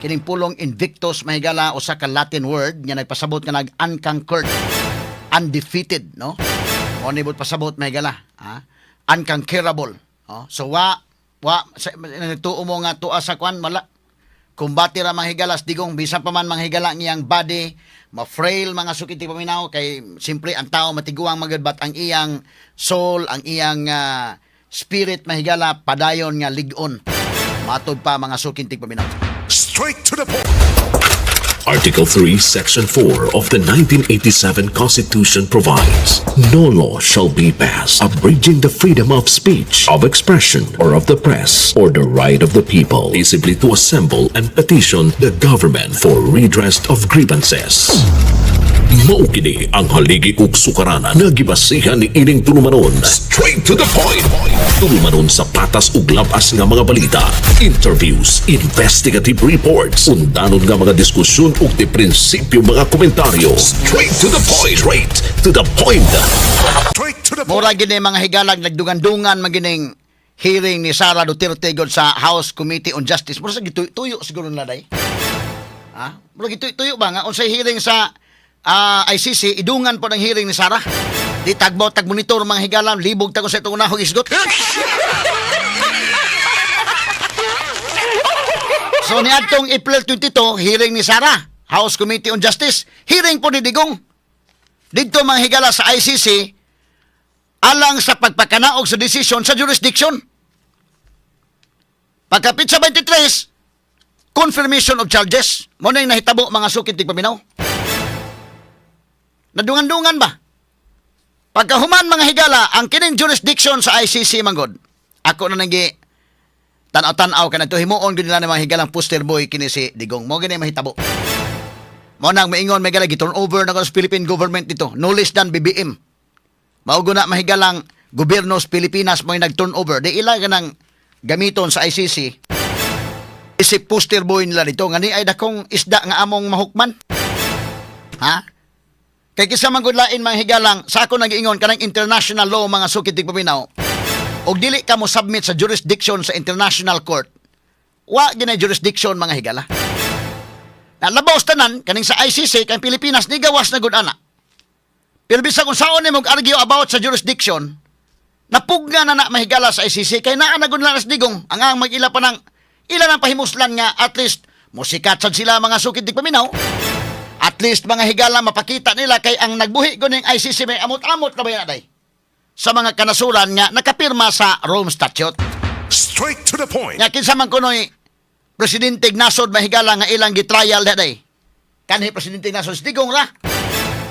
Kining pulong Invictus, mahigala, usa ka Latin word nga nagpasabot nga nag unconquered, undefeated, no? O nibot pasabot, mahigala, ha? Unconquerable. No? So wa sa, nagtuo mo nga tuwa sa kwan wala kumbate ra, mga higala, Digong. Bisan pa man, mga higala, ngiyang body ma-frail, mga suki tigpaminaw, kay simpre ang tao matiguang magud, but ang iyang soul, ang iyang spirit, mahigala, padayon nga lig-on matod pa, mga suki tigpaminaw. Straight to the point. Article 3, Section 4 of the 1987 Constitution provides, "No law shall be passed abridging the freedom of speech, of expression, or of the press, or the right of the people peaceably to assemble and petition the government for redress of grievances." Mao kini ang haligi ug sukaranan nga gibasihan ni ining tulumanon. Straight to the point. Tulumanon sa patas ug labas nga mga balita, interviews, investigative reports, undanon nga mga diskusyon ug di prinsipyo mga komentaryo. Straight to the point. Straight to the point. Straight to the point. Mura gini, mga higalag, nagdungan-dungan magining hearing ni Sara Duterte gud sa House Committee on Justice. Mura sa gituyo siguro nila day. Ha? Mura gituyo ba nga unsay hearing sa ICC, idungan po ng hearing ni Sara. Di tagbo tag monitor, mga higala, libog tag sa itong unahog isgot. So niadtong April 22, hearing ni Sara, House Committee on Justice, hearing po ni Digong didto, mga higala, sa ICC alang sa pagpakanaog sa desisyon sa jurisdiction. Pagkapit sa 23, confirmation of charges. Mao na yung nahitabo, mga suki tigpaminaw. Nadungan-dungan ba? Pagkahuman, mga higala, ang kining jurisdiction sa ICC manggod. Ako na nagi tanaw-tanaw ka na ito, himuon gud nila ng mga higalang poster boy kini si Digong. Mao gani mahitabo. Mao nang maingon may gala gi-turn over na sa Philippine government dito. No less than BBM. Mao na mahigalang gobyerno sa Pilipinas mo nag-turn over. Di ila ganang gamiton sa ICC. Isip poster boy nila dito nga ni ay dakong isda nga among mahukman. Ha? Kay kisa man gud lain, mga higalang, sa ako nagiingon kanang international law, mga suki tigpaminaw. Og dili ka mo submit sa jurisdiction sa international court, wa ginay jurisdiction, mga higala. Na labaw sa tanan kaning sa ICC kay Pilipinas ni gawas na gud ana. Pero bisag kung saon nimo argue about sa jurisdiction, napugna na na, mahigala, sa ICC kay naa na gud na sa Digong ang mag-ila pa ng ila nang pahimuslan nga at least musikat sad sila, mga suki tigpaminaw. At least, mga higala, mapakita nila kay ang nagbuhi ko ning ICC may amot-amot na ba yan aday sa mga kanasuran nga nakapirma sa Rome Statute. Straight to the point. Nga kinsa man kunoy presidente nasod, mahigala, nga ilang gitrial daday? Kanhi presidente nasod, Digong ra.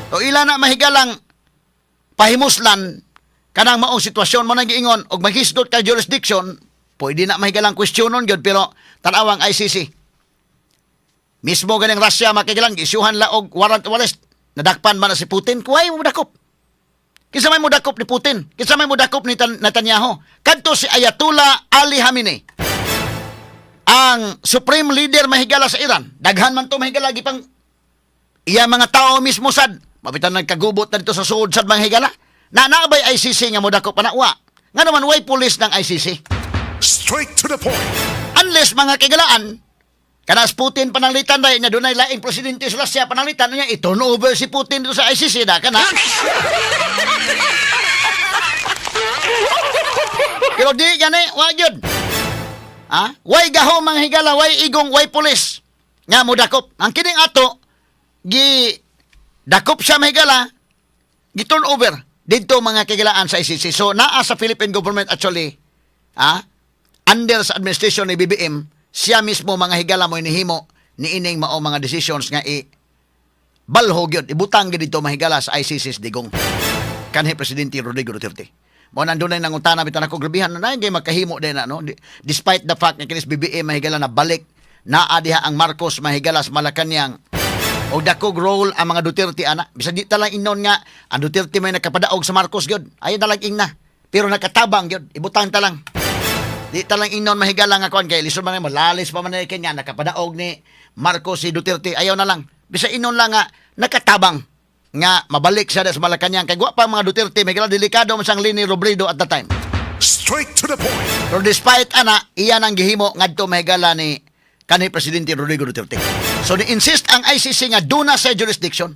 O ila na mahigalang pahimuslan kanang maong sitwasyon mo nang giingon og maghisgot ka jurisdiction, pwede na mahigalang questionon gyud, pero tanawang ICC. Mismo ganing Russia, makigilang giisyuhan la og warrant of arrest. Nadakpan man na si Putin, kuway mo dakop. Kinsa may modakop ni Putin? Kinsa may modakop ni Netanyahu? Kadto si Ayatollah Ali Khamenei. Ang supreme leader, mahigala, sa Iran. Daghan man to, mahigala, gipang iya mga tao mismo sad. Mabitan nagkagubot na dito sa suod sad, mga higala. Na naabay ICC nga modakop pa na wa? Nga naman way pulis ng ICC? Straight to the point. Unless, mga kigalaan, kanas Putin pananglitan dahil na dunay laing presidente sa Russia pananglitan niya i-turn over si Putin dito sa ICC da kana. Pero di gani, wa gyud. Ha? Way gaho, mga higala, way igong, way pulis nga mo dakop. Ang kining ato gi dakop siya, mahigala, gi turn over didto, mga kagilaan, sa ICC. So naa sa Philippine government actually, under sa administration ni BBM, siya mismo, mga higala, mo inihimo ni ining mao mga decisions nga i balho gyud, ibutang gyud dito, mahigala, sa ICC sa Digong, kanhi presidente Rodrigo Duterte. Mo nandun na nangutana bitan ako, grabihan na na makahimo din na, no? Despite the fact nga kinis BBM, mahigala, na balik naa diha ang Marcos, mahigala, sa Malacañang og dakog role ang mga Duterte ana, bisan di ta lang ingnon nga ang Duterte may nakapadaog sa Marcos gyud, ayo na lang ingna, pero nakatabang gyud, ibutang ta lang. Di ta lang ingnon, mahigala, nga kuan kay lisod man malalis pa man ni kanya nakapadaog ni Marcos si Duterte, ayaw na lang. Bisa inon lang nga nakatabang nga mabalik siya sa Malacañang kay wa pa ang mga Duterte, mahigala, delikado man sang Leni Robredo at the time. Straight to the point. Pero despite ana, iya nang gihimo ngadto, mahigala, ni Kanhi Presidente Rodrigo Duterte. So ni-insist ang ICC nga duna sa jurisdiction.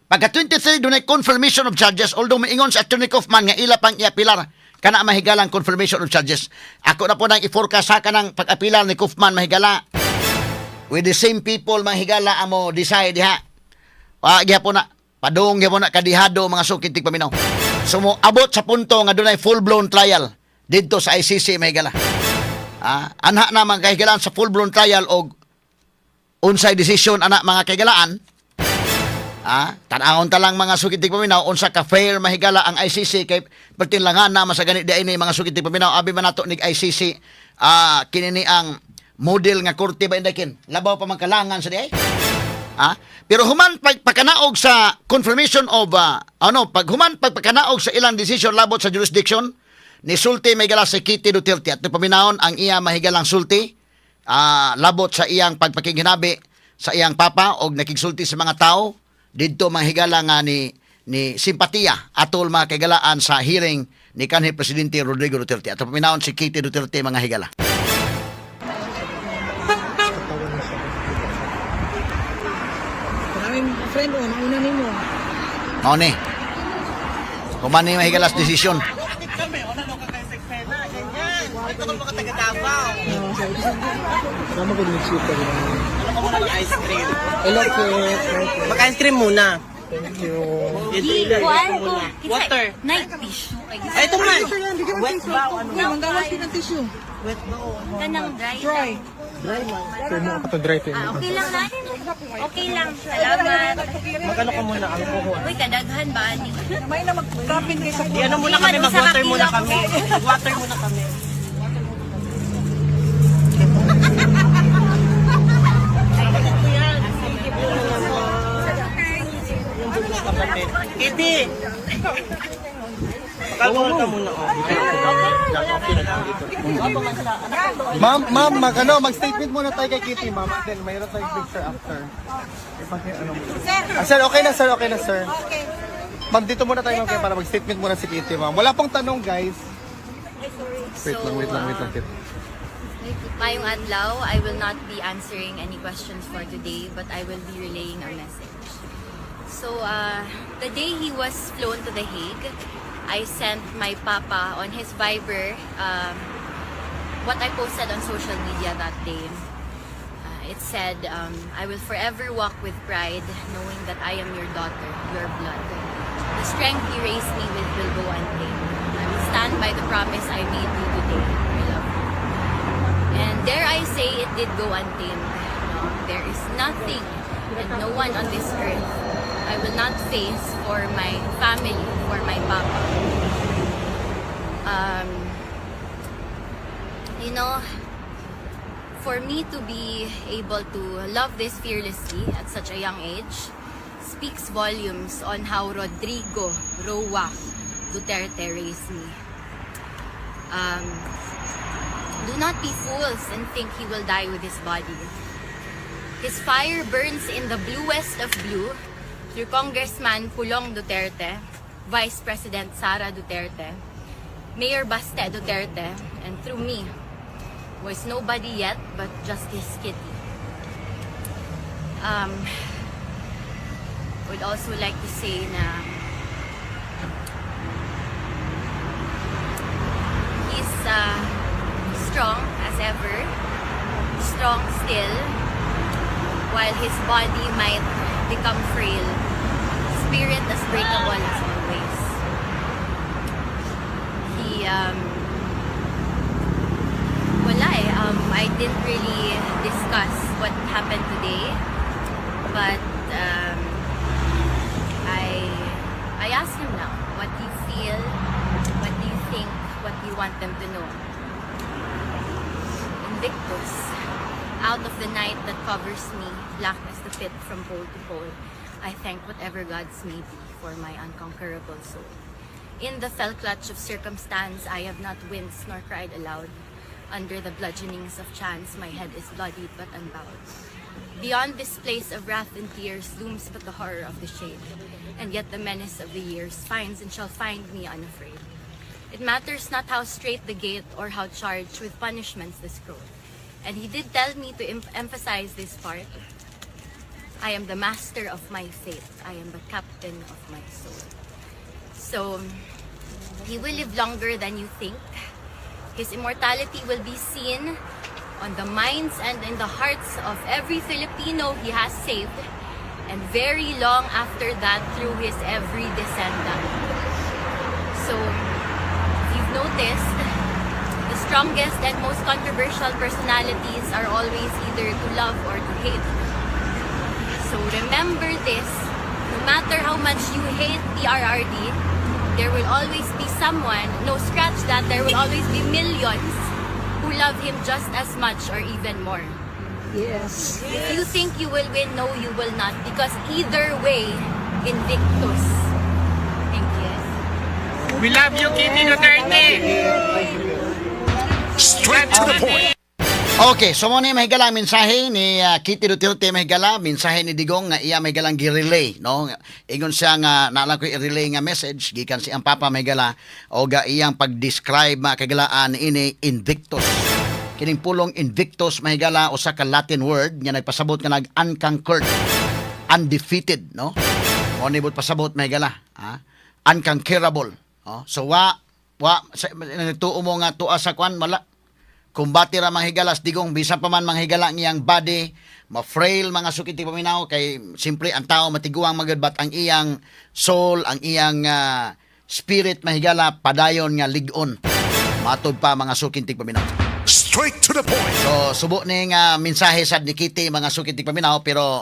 Pagka 23, dunay confirmation of charges, although miingon sa Attorney Kaufman nga ila pang iapilar kana, mahigalang, confirmation of charges. Ako na po nang i-forecast sa kanang pag-apilar ni Kaufman, mahigala, with the same people, mahigala, amo decide diha. Wa gyapon na padung gyapon na kadihado, mga suking tigpaminaw. So mo abot sa punto nga dunay full-blown trial didto sa ICC, mahigala. Anha na, mga kahigalaan, sa full-blown trial og unsay desisyon ana, mga kahigalaan. Tan-awon ta lang, mga suking tigpaminaw, unsa ka fair, mahigala, ang ICC kay pertinlangan na masagani di ini, mga suking tigpaminaw. Abi man nato nig ICC, kini ni ang model nga korte ba indakin labaw pa man kalangan sa di ay. Pero human pagpakanaog sa confirmation of ano, pag human pagpakanaog sa ilang decision labot sa jurisdiction, ni sulti, mahigala, si Kitty Duterte at paminawon ang iya mahigalang sulti labot sa iyang pagpakighinabi sa iyang papa og nakigsulti sa mga tao didto, mga higala, nga ni simpatiya atol, mga kahigalaan, sa hearing ni kanhi Presidente Rodrigo Duterte. At paminawon si Kitty Duterte, mga higala. Katawan na siya. Maraming friend mo, nauna nimo. Mao ni. Human ni mahigalas desisyon. Kami, una ka kay Seksena, ganyan. Ito ka mga taga Davao. Sama ko din siya. Ano ka muna mag-ice cream? Hello, Kit. Mag-ice cream muna. Thank you. Kuan ko. Water. Night tissue. Ay, ito man. Wet ba o ano? Uy, manggawas din ang tissue. Wet ba o ano? Kanang dry. Dry. Sir mo ka dry to. Ah, okay lang na. Okay lang. Salamat. Magano ka muna, alcohol. Uy, kadaghan ba ni? May na mag-drop in kayo sa Di ano muna kami, mag-water muna kami. Mag-water muna kami. Kapatid. Kitty! Alcohol ka muna, oh. Ma'am, ma'am, mag ano, mag-statement muna tayo kay Kitty, ma'am. And then mayroon tayong picture after. Ano mo. Ah, sir, okay na, sir, okay na, sir. Okay. Ma'am, dito muna tayo, ma'am, kaya para mag-statement muna si Kitty, ma'am. Wala pong tanong, guys. Wait lang, wait lang, wait lang, Kitty. Mayong adlaw, I will not be answering any questions for today, but I will be relaying a message. So, the day he was flown to The Hague, I sent my papa on his Viber what I posted on social media that day. It said, "I will forever walk with pride, knowing that I am your daughter, your blood. The strength you raised me with will go untamed. I will stand by the promise I made you today. I love you." And dare I say, it did go untamed. No, there is nothing and no one on this earth I will not face for my family, for my papa. For me to be able to love this fearlessly at such a young age speaks volumes on how Rodrigo Roa Duterte raised me. Do not be fools and think he will die with his body. His fire burns in the bluest of blue through Congressman Pulong Duterte, Vice President Sara Duterte, Mayor Baste Duterte, and through me, who is nobody yet but Justice Kitty. Would also like to say na he's strong as ever, strong still, while his body might become frail, spirit as breakable as always. He, wala eh. I didn't really discuss what happened today, but I asked him now, "What do you feel? What do you think? What do you want them to know?" "Invictus, out of the night that covers me, black as the pit from pole to pole, I thank whatever gods may be for my unconquerable soul. In the fell clutch of circumstance, I have not winced nor cried aloud. Under the bludgeonings of chance, my head is bloodied but unbowed. Beyond this place of wrath and tears looms but the horror of the shade, and yet the menace of the years finds and shall find me unafraid. It matters not how strait the gate or how charged with punishments the scroll. And he did tell me to emphasize this part. "I am the master of my fate. I am the captain of my soul." So, he will live longer than you think. His immortality will be seen on the minds and in the hearts of every Filipino he has saved, and very long after that through his every descendant. So, if you've noticed, the strongest and most controversial personalities are always either to love or to hate. So remember this, no matter how much you hate PRRD, there will always be someone, no, scratch that, there will always be millions who love him just as much or even more. If you think you will win, no, you will not. Because either way, Invictus. Thank you. We love you, Kitty Duterte! Straight to the point. Okay, so mao ni, mga higala, mensahe ni Kitty Duterte, mga higala, mensahe ni Digong nga iya, mga higalang, gi-relay, no? Ingon siya nga naa lang ko i-relay nga message gikan sa iyang papa, mga higala, o ga iyang pag-describe, mga kahigalaan, ini Invictus. Kining pulong Invictus, mga higala, usa ka Latin word nga nagpasabot nga nag unconquered, undefeated, no? Mao ni buot pasabot, mga higala, ha? Unconquerable, no? So wa wa sa, nagtuo mo nga tuwa sa kwan, wala kumbati ra, mga higala, si Digong. Bisan pa man, mga higala, ngiyang body ma-frail, mga suking tigpaminaw, kay simpre ang tao matiguang magad, but ang iyang soul, ang iyang spirit, mga higala, padayon nga lig-on matod pa, mga suking tigpaminaw. Straight to the point. So subo ni nga mensahe sad ni Kitty, mga suking tigpaminaw, pero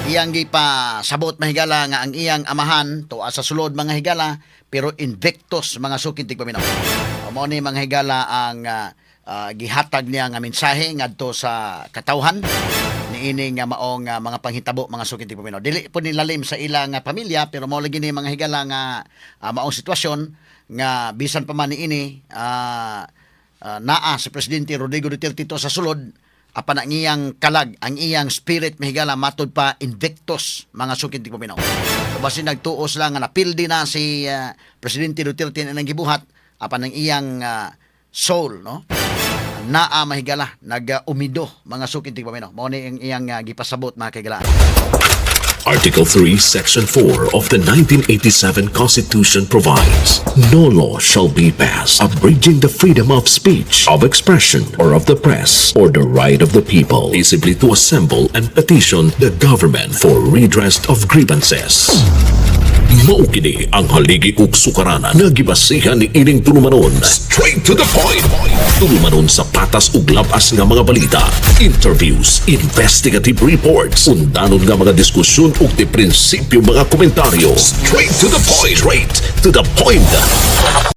iyang gipa sabot, mga higala, nga ang iyang amahan tuwa sa sulod, mga higala, pero Invictus, mga suking tigpaminaw. Mao ni, mga higala, ang gihatag niya nga mensahe ngadto sa katawhan niini nga maong mga panghitabo, mga suking tigpaminaw. Dili po nilalim sa ilang pamilya, pero mao lagi ni, mga higala, nga maong sitwasyon nga bisan pa man niini naa si Presidente Rodrigo Duterte to sa sulod, apan ang iyang kalag, ang iyang spirit, mga higala, matud pa Invictus, mga suking tigpaminaw. So basin nagtuos lang nga napildi na si Presidente Duterte na nang gibuhat, apan ang iyang soul, no, naa, mga higala, nag-umido, mga suking tigpaminaw. Mao ni ang iyang gipasabot, mga kahigalaan. Article 3, Section 4 of the 1987 Constitution provides, "No law shall be passed abridging the freedom of speech, of expression, or of the press, or the right of the people peaceably to assemble and petition the government for redress of grievances." Mao kini ang haligi ug sukaranan nga gibasihan ni ining tulumanon. Straight to the point. Tulumanon sa patas ug labas nga mga balita, interviews, investigative reports, undanon nga mga diskusyon ug di prinsipyo mga komentaryo. Straight to the point. Straight to the point.